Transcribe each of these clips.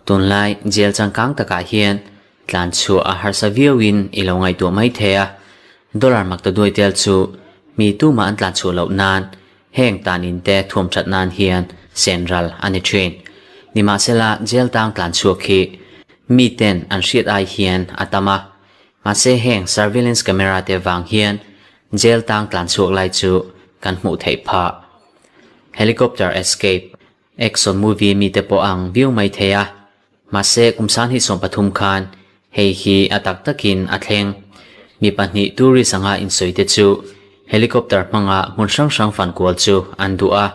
Tunlai jail changkang takah hian tlan chhuah a harsa viauin i lo ngaihtuah mai thei a, dollar mak ta duai tel chu mi tumah an tlan chhuah loh nan heng tan in te thuam that nan hian sen ral a ni thin. Nimahsela jail tang tlan chhuak hi mi ten an hriat ai hian a tam a, mahse heng surveillance camera te vang hian jail tang tlan chhuak lai chu kan hmuh theih phah. Helicopter escape, action movie mite pawh ang viau mai thei a, mahse kum sanghnih 13 khan hei hi a tak takin a thleng. Mi pahnih tourist anga insawi te chu helicopter hmanga hmun hrang hrang fan kual chu an duh a,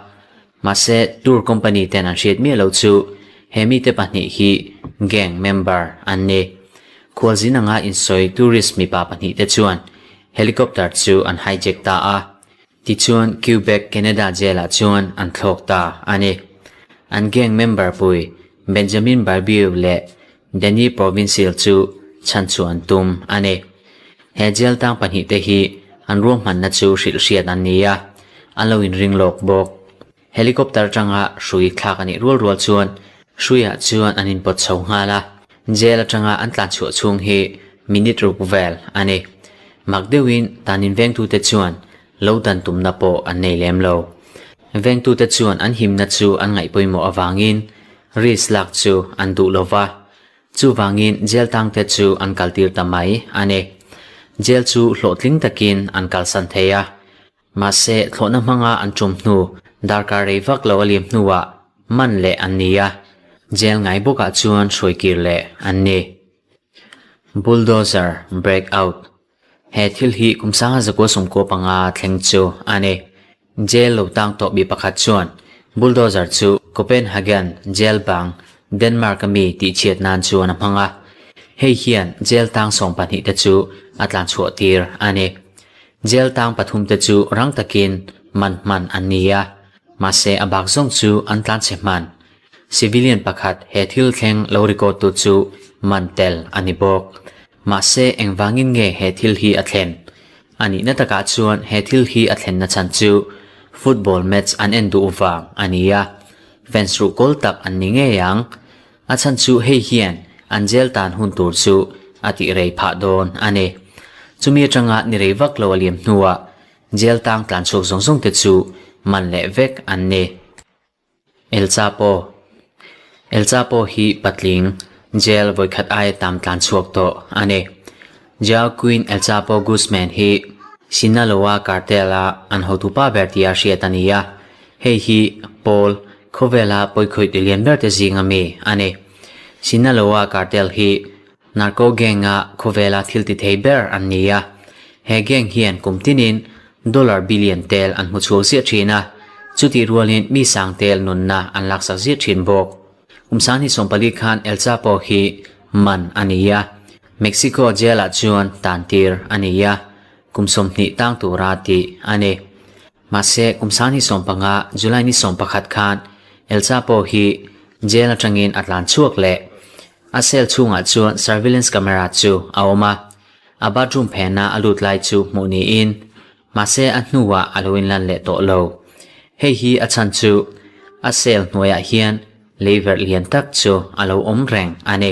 mahse tour company ten an hriat miah lo chu he mite pahnih hi gang member an ni. Khualzin anga insawi tourist mipa pahnih te chuan helicopter chu an hijack ta a, Tichuan Quebec, Canada jail-ah chuan an thlawk ta a ni. An gang member pui Benjamin Barbieu leh Danny Provincial chu chhan chhuah an tum a ni. He jail tang pahnihte hi an ruahmanna chu hrilh hriat an ni a, an lo inring lawk bawk. Helicopter atanga hrui thlak a nih rual rual chuan hruiah chuan an inpawt chho nghal a, jail atanga an tlan chhuah chhung hi minute ruk vel a ni. Mak deuhin tanin vengtute chuan lo dan tumna pawh an nei lem lo. Vengtute chuan an himna chu an ngaih pawimawh avangin risk lak chu an duh lo va, chuvangin jail tangte chu an kaltir ta mai a ni. Jail chu hlawhtling takin an kalsan thei a, Mahse, thlawhna hmanga an tum hnu, darkar rei vak lo a liam hnuah man leh an ni a, jail ngai bawkah chuan hruaikir leh an ni. Bulldozer break out He thil hi kum sanga zakua sawmkua panga thleng chu a ni. Jail lo tang tawh mi pakhat chuan bulldozer chu Copenhagen jail bang Denmark a mi tihchhiat nan chuan a hmang a, hei hian jail tang 12 te chu a tlanchhuah tir a ni. Jail tang pathum te chu rang takin man hman an ni a, mahse a bak zawng chu an tlanchhe hman. Civilian pakhat he thil thleng lo record tu chu man tel a ni bawk. Mahse engvangin nge he thil hi a thlen? A nihna takah chuan he thil hi a thlenna chhan chu football match an en duh vang a ni a, fans ruhkawl tak an ni ngei ang. A chhan chu hei hian an jail tan hun tur chu a tih rei phah dawn a ni. Chumi atanga ni rei vak lo a liam hnuah jail tang tlan chhuak zawng zawng te chu man leh vek an ni. El Chapo El Chapo hi patling jail vawikhat aia tam tlan chhuak tawh a ni. Joaquin El Chapo Guzman hi Sinaloa cartel-a an hotupa ber tia hriat a ni a, hei hi pawl khawvela pawikhawih ti lian ber te zinga mi a ni. Sinaloa cartel hi narco gang-a khawvela thil ti thei ber an ni a, he gang hian kum tinin dollar billion tel an hmu chhuak ziah thin a, chutih rualin mi sang tel nunna an laksak ziah thin bawk. Kum 2014 khan El Chapo hi man a ni a, Mexico jail-ah chuan tantir a ni a, kum 20 tang tura tih a ni. Mahse, kum 2015 July ni 11 khan El Chapo hi jail atangin a tlan chhuak leh. A cell chhungah chuan surveillance camera chu a awm a, a bathroom phena a lut lai chu hmuh niin mahse a hnuah a lo inlan leh tawh lo. Hei hi a chhan chu a cell hnuaiah hian leiverh lian tak chu a lo awm reng a ni.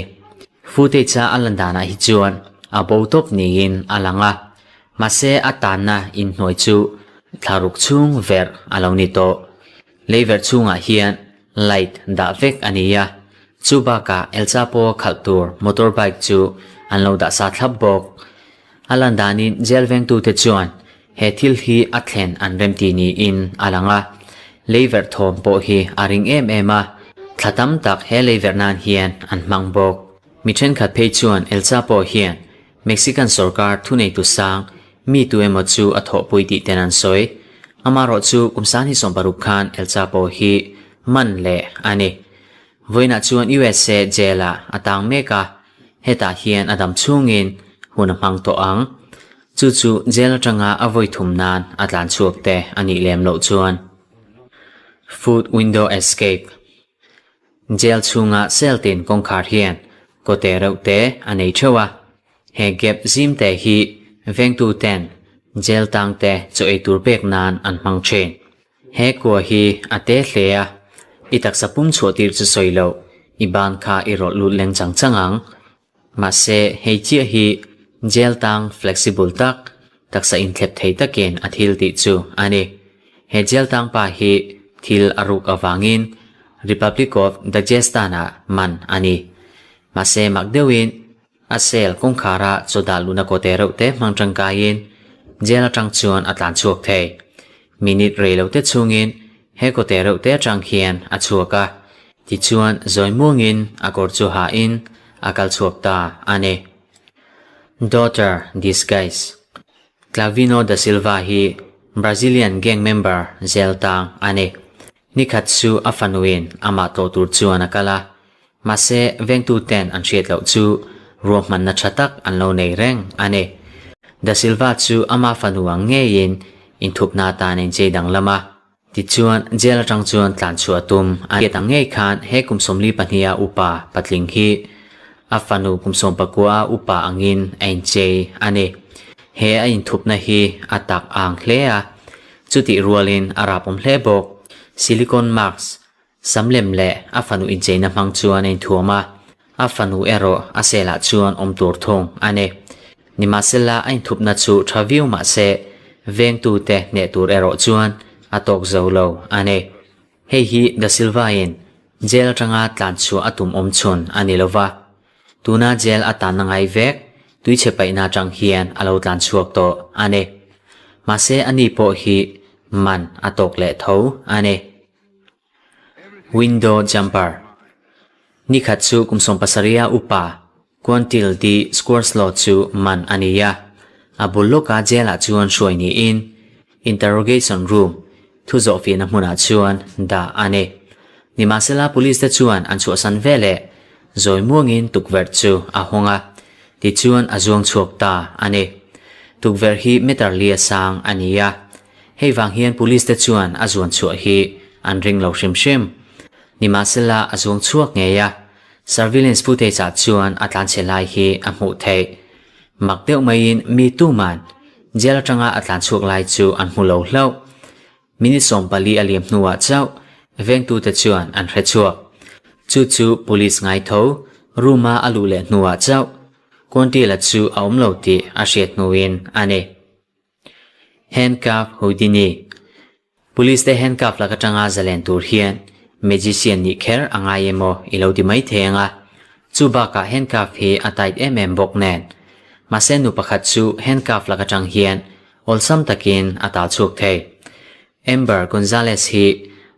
Footage a a lan danah hi chuan a bo tawp niin a lang a, mahse a tanna inhnuai chu thlaruk chhung verh a lo ni tawh. Leiverh chhungah hian light dah vek a ni a, chu bakah El Chapo khalh tur motorbike chu an lo dah sa thlap bawk. A lan danin jail vengtute chuan he thil hi a thlen an remti niin a lang a, leiverh thawm pawh hi a ring em em a, thla tam tak he leiverh nan hian an hmang bawk. Mi thenkhat phei chuan El Chapo hian Mexican sorkar thuneitu sang mi tu emaw chu a thawhpui tih ten an sawi. Amaherawh chu kum 2016 khan El Chapo hi man leh a ni. Vawiinah chuan USA jail-ah a tang mek a, hetah hian a dam chhungin hun a hmang tawh ang. Chu chu jail atanga a vawi thum nan a tlan chhuak te a nih lem loh chuan. Food window escape Jail chhunga cell tin kawngkhar hian kawte reuh te a nei theuh a, he gap zim te hi vengtu ten jail tang te chaw ei tur pek nan an hmang thin. He kua hi a te hle a, I taksa pum chhuah tir chu sawi loh, i ban kha i rawlh lut leng chang chang ang. Mahse, hei chiah hi jail tang flexible tak, taksa inthlep thei takin a thil tih chu a ni. He jail tang pa hi thil a ruk avangin Republic of Dagestan-ah man a ni. Mahse, mak deuhin a cell kawngkhara chaw dah luhna kawte reuh te hmang tangkaiin jail atang chuan a tlan chhuak thei. Minute rei lo te chhungin he kawte reuh te atang hian a chhuak a, tichuan zawi muangin a kawr chu hain a kal chhuak ta a ni. Daughter Disguise Clavino da Silva hi Brazilian gang member jail tang a ni. Nikhat chu a fanuin amah tlawh tur chuan a kal a, Mahse, vengtuten an hriat loh chu ruahmanna tha tak an lo nei reng a ni. Da Silva chu ama fanu ang ngeiin inthupna atan a inchei danglam a. Tichuan, jail atang chuan tlan chhuah a tum a hriat ang ngei khan he kum 42 a upa patling hi a fanu kum 19 a upa angin a inchei a ni. He a inthupna hi a tak ang hle a, chutih rualin a rapawm hle bawk. Silicone mask Samlem leh a fanu incheina hmang chuan a inthuam a, a fanu erawh a selah chuan awm tur thung a ni. Nimahsela a inthupna chu tha viau mah se, vengtute hneh tur erawh chuan a tawk zo lo a ni. Hei hi Da Silva-in jail atanga tlan chhuah a tum awm chhun a ni lo va, tuna jail a tanna ngai vek tuichhe paihna atang hian a lo tlan chhuak tawh a ni. Mahse ani pawh hi man a tawk leh tho a ni. Window jumper. Nikhat chu kum 70 a upa Quantil D. Squareslaw chu man a ni a. A bul lawka jail ah chuan hruai niin interrogation room thu zawhfiahna hmunah chuan dah a ni. Nimahsela police te chuan an chhuahsan veleh zawi muangin tukverh chu a hawng a, tichuan a zuang chhuak ta a ni. Tukverh hi meter li a sang a ni a. Hei vang hian police te chuan a zuan chhuah hi an ring lo hrim hrim. Nimahsela a zuang chhuak ngei a, surveillance footage ah chuan a tlanchhe lai hi a hmuh theih. Mak deuh maiin mi tuman jail atanga a tlan chhuak lai chu an hmu lo hlauh. Minute 14 a liam hnuah chauh vengtute chuan an hre chhuak. Chu chu police ngai tho room a a luh leh hnuah chauh Quantila chu a awm lo tih a hriat hnuin a ni. Handcuff Houdini. Police te handcuff lak atanga zalen tur hian magician nih kher a ngai emaw i lo ti mai thei ang a, chu bakah handcuff hi a tight em em bawk nen. Mahse nu pakhat chu handcuff lak atang hian awlsam takin a tal chhuak thei. Amber Gonzalez hi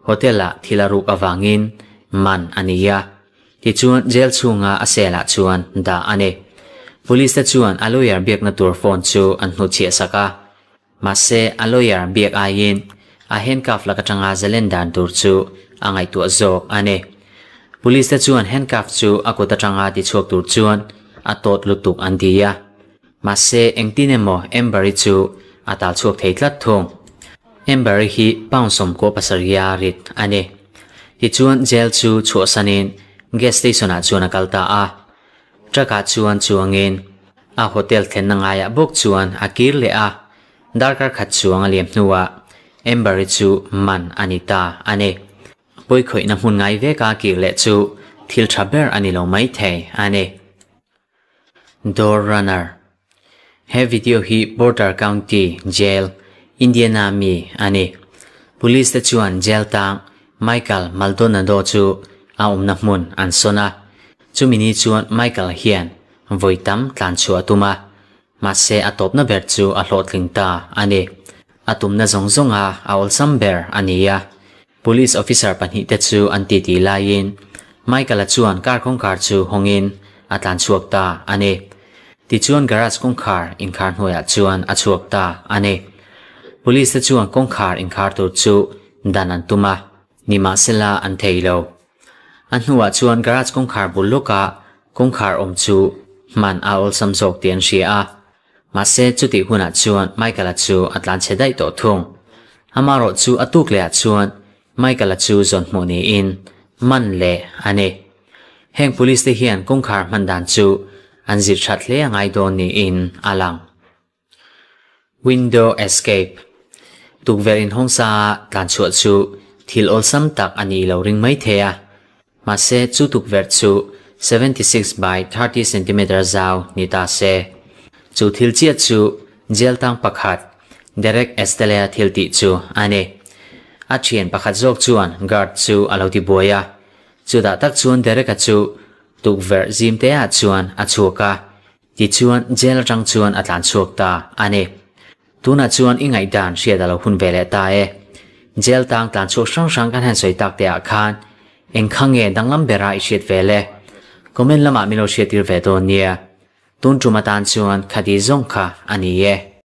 hotel ah thil a ruk avangin man a ni a, Tichuan jail chhunga a cell ah chuan dah a ni. Police te chuan a lawyer biakna tur phone chu an hnutchhiah sak a. Mahse a lawyer biak aiin a handcuff lak atanga zalen dan tur chu a ngaihtuah zawk a ni. Police te chuan handcuff chu a kut atanga tichhuak tur chuan a tawt lutuk an ti a. Mahse engtin emaw Amber-i chu a tal chhuak thei tlat thung. Amber-i hi pound 17 a rit a ni. Tichuan jail chu chhuahsanin gas station-ah chuan a kal ta a. Truck-ah chuan chuangin a hotel thlenna ngaiah bawk chuan a kir leh a. Darkar khat chuang a liam hnuah Amber-i chu man a ni ta a ni. Pawikhawihna hmun ngai veka kir leh chu thil tha ber a ni lo maithei a ni. Door Runner. He video hi Porter County Jail, Indiana mi a ni. Police te chuan jail tang Michael Maldonado chu a awmna hmun an sawn a. Chumi ni chuan Michael hian vawi tam tlan chhuah a tum a, mahse a tawpna ber chu a hlawhtling ta a ni. A tumna zawng zawnga a awlsam ber a ni a. Police officer pahnihte chu an titi laiin Michael-a chuan car kawngkhar chu hawngin a tlan chhuak ta a ni. Tichuan garage kawngkhar inkhar hnuaiah chuan a chhuak ta a ni. Police te chuan kawngkhar inkhar tur chu dan an tum a, nimahsela an thei lo. A hnuah chuan garage kawngkhar bul lawka kawngkhar awm chu hman a awlsam zawk tih an hria a. Mahse, chutih hunah chuan Michael-a chu a tlanchhe daih tawh thung. Amarawh chu a tuk lehah chuan Michael-a chu zawn hmuh niin man leh a ni. Heng police te hian kawngkhar hman dan chu an zir that hle a ngai dawn niin a lang. Window Escape Tukverh inhawngsa a tlanchhuah chu thil awlsam tak a nih lo ring mai thei a. Mahse chu tukverh chu 76 by 30 centimeter zau ni ta se. Chu thil chiah chu jail tang pakhat Derek Estelle-a thil tih chu a ni. A thian pakhat zawk chuan guard chu a lo ti buai a. Chutah tak chuan Derek-a chu tukverh zim te ah chuan a chhuak a, tichuan jail atang chuan a tlan chhuak ta a ni. Tunah chuan i ngaihdan hriat a lo hun ve leh ta e. Jail tang tlan chhuak hrang hrang kan han sawi tak te ah khan eng kha nge danglam bera i hriat ve le? Comment lamah min lo hriattir ve dawn nia. Tun tum atan chuan khati zawng kha a ni e.